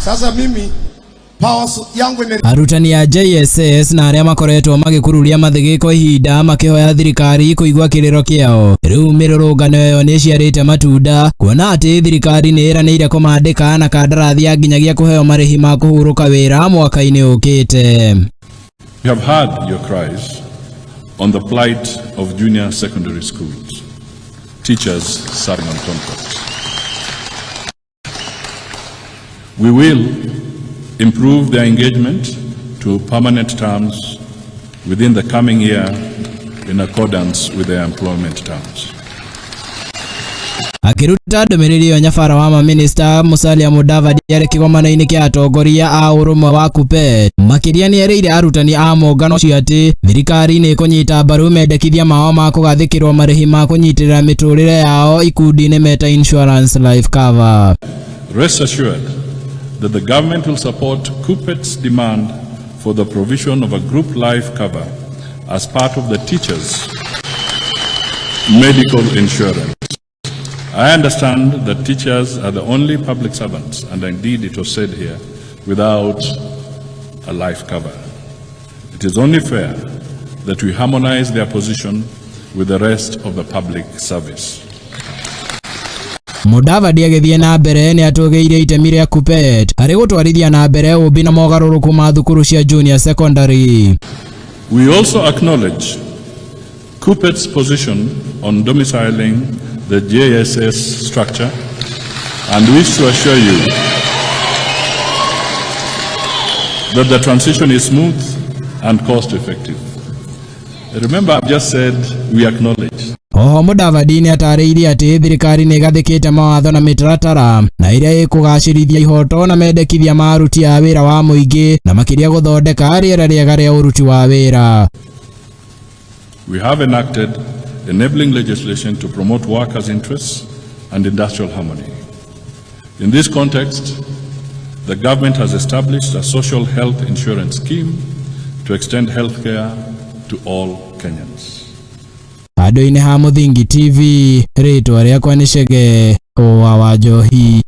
Sasa mimi power yangu ime Arutani a JSS na arĩa makoretwo magĩkururia mathĩgĩ kwa ihinda makĩhoya thirikari kũigua kĩrĩro kĩao. Rĩu mĩrũrũngano ĩyo nĩ ĩciarĩte matunda kuona atĩ thirikari nĩ ĩranĩire kũmandĩka na kandarathi ya nginyagia kũheo marĩhi ma kũhurũka wĩra mwaka-inĩ ũkĩte. We have heard your cries on the plight of junior secondary schools, teachers serving on contract. We will improve their engagement to permanent terms within the coming year in accordance with their employment terms. Akĩruta ndũmĩrĩri ĩyo nyabara wa mamĩnĩsta Musalia Mudavadi arĩ kĩgomano-inĩ kĩa atongoria a ũrũmwe wa KUPPET. Makĩria nĩ erĩire arutani a mũngano ũcio atĩ thirikari nĩ ĩkũnyita mbaru mendekithia mao ma kũgathĩkĩrwo marĩhi ma kũnyitĩrĩra mĩtũrĩre yao ikundi-inĩ meta Insurance Life Cover. Rest assured that the government will support KUPPET's demand for the provision of a group life cover as part of the teachers' medical insurance. I understand that teachers are the only public servants, and indeed it was said here, without a life cover. It is only fair that we harmonize their position with the rest of the public service. Mudavadi agĩthiĩ na mbere nĩ atũgĩirie itemi rĩa KUPPET harĩ gũtwarithia na mbere ũmbi na mogarũrũku ma thukuru cia junior secondary. We also acknowledge KUPPET's position on domiciling the JSS structure and wish to assure you that the transition is smooth and cost effective. Remember, I've just said we acknowledge. Oho Mudavadi nĩ atarĩirie atĩ thirikari nĩ ĩgathĩkĩte mawatho na mĩtaratara na ĩrĩa ĩkũgacĩrithia ihoto na mendekithia ma aruti a wĩra wa mũingĩ na makĩria gũthondeka rĩera rĩega rĩa ũruti wa wĩra. We have enacted enabling legislation to promote workers' interests and industrial harmony. In this context, the government has established a social health insurance scheme to extend healthcare to all Kenyans. Handũ-inĩ ha Mũthingi TV, rĩtwa rĩakwa nĩ Chege wa Wanjohi.